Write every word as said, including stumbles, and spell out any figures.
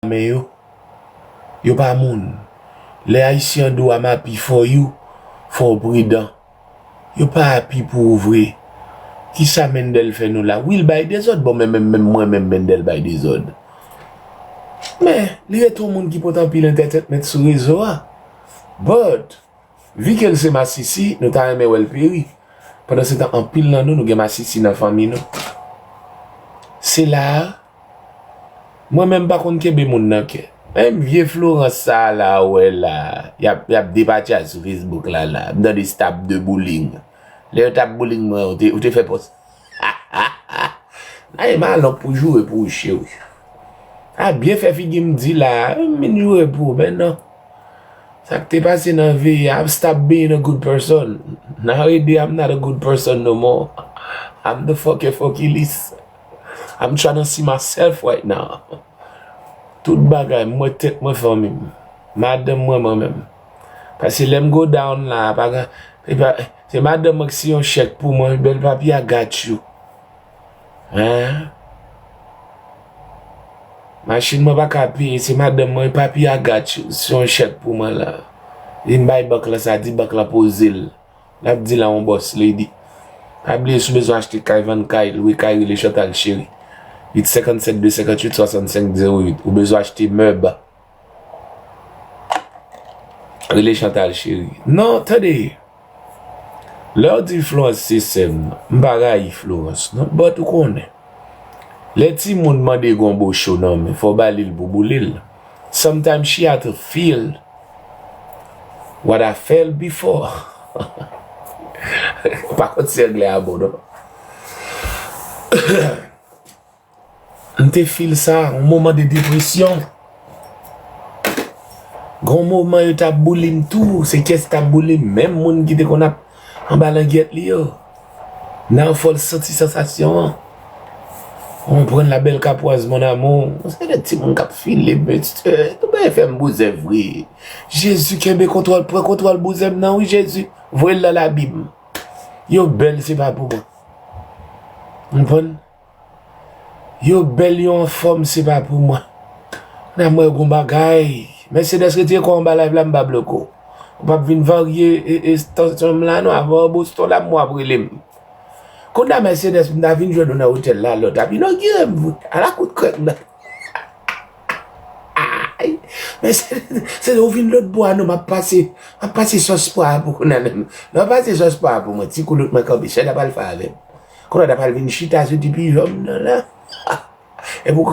men yo. Yo pa moun. Lè Ayisyen an di w I'm happy for you, fò w pridan. Yo pa happy pou ou vre. Kisa Mendel fè nou la? Wi, l bay dezòd. Bon, men, men, men mwen menm Mendel bay dezòd. Men, li rete yon moun ki pot anpil entertainment sou rezo a. But, vi ke l se masisi, nou ta renmen wè l peri. Pandansetan, anpil nan nou, nou gen masisi nan fanmi nou. Se la a, mwen menm m pa konn kenbe moun nan kè. Menm vye Florence sa a la, ou wè la, y ap, y ap depatjay sou Facebook la, la. M tande stop de bullying. Lè yo t ap bullying mwen, ou te, ou te fè pòs. Ay, m alon pou joure pou ou, cheri. A byen fè figi m di la, m vin joure pou ou, men non. Sa k te pase nan veye a, I've stopped being a good person. Nowadays, I'm not a good person no more. I'm the fucking fucking list. I'm trying to see myself right now. Tout bagay, m wè tèt mwen fanmi m. Madanm mwen, mwen menm. Paske lè m go down la, pa gen, se pa, se madanm mwen ki siyen yon chèk pou mwen, bèl papi, I got you. Hein? Machin mwen pa ka peye, se madanm mwen, papi, I got you. Se yon chèk pou mwen la. Li bay bank lan sa, di bank lan poze l. L ap di la yon boss lady. Pa bliye si w bezwen achte kay, vann kay, lwe kay, rele Chantal Chérie. Uit senkannsenk de senkannwit swasannsenk zewo uit. Ou bezwen achte mèb. Rele Chantal Chérie. Non, tande. Lè w di Florence se sè m, m pa rayi Florence, non. But ou konnen. Lè timoun mande gonbo cho nan men, fò w ba li l pou boule l. Sometimes she had to feel what I felt before. Pa konn si anglè a bon, non. M te feel sa, yon moman de depresyon. Gon moman yo t ap boule m tou, se kès t ap boule m, menm moun ki te konn ap anba langyèt li yo. Nan fò l santi sansasyon an. Konprann la belle capoise mon amour. Se de timoun k ap file, mesye. Tout bagay fè m bouzen vre. Jezi, kenbe kontwòl, pran kontwòl bouzen m nan, wi, Jezi. Voye l nan labim. Yo bèl, se pa pou mwen. Konprann? Yo bèl, yo anfòm, se pa pou mwen. Nan mwen gon bagay. Mercedes, retire kò w anba live la, m pa bloke w. Ou p ap vin varye e, e, tansyon m la, non. Avan Boston la, m w ap rele m. Kounye a Mercedes, m ta vin jwenn ou nan otèl la, lè w t ap inogire m vre. Ala kout krèk nan. Ay, men se, se ou vin lòt bò a, non, m ap pase, m ap pase sòs pwa a pou kounye a menm. Lè w pase sòs pwa a pou mwen, ti koulout mwen kanpe, chè ta pral fè avè m. Kounye a ta pral vin chita sou ti pijon m nan la. Epi w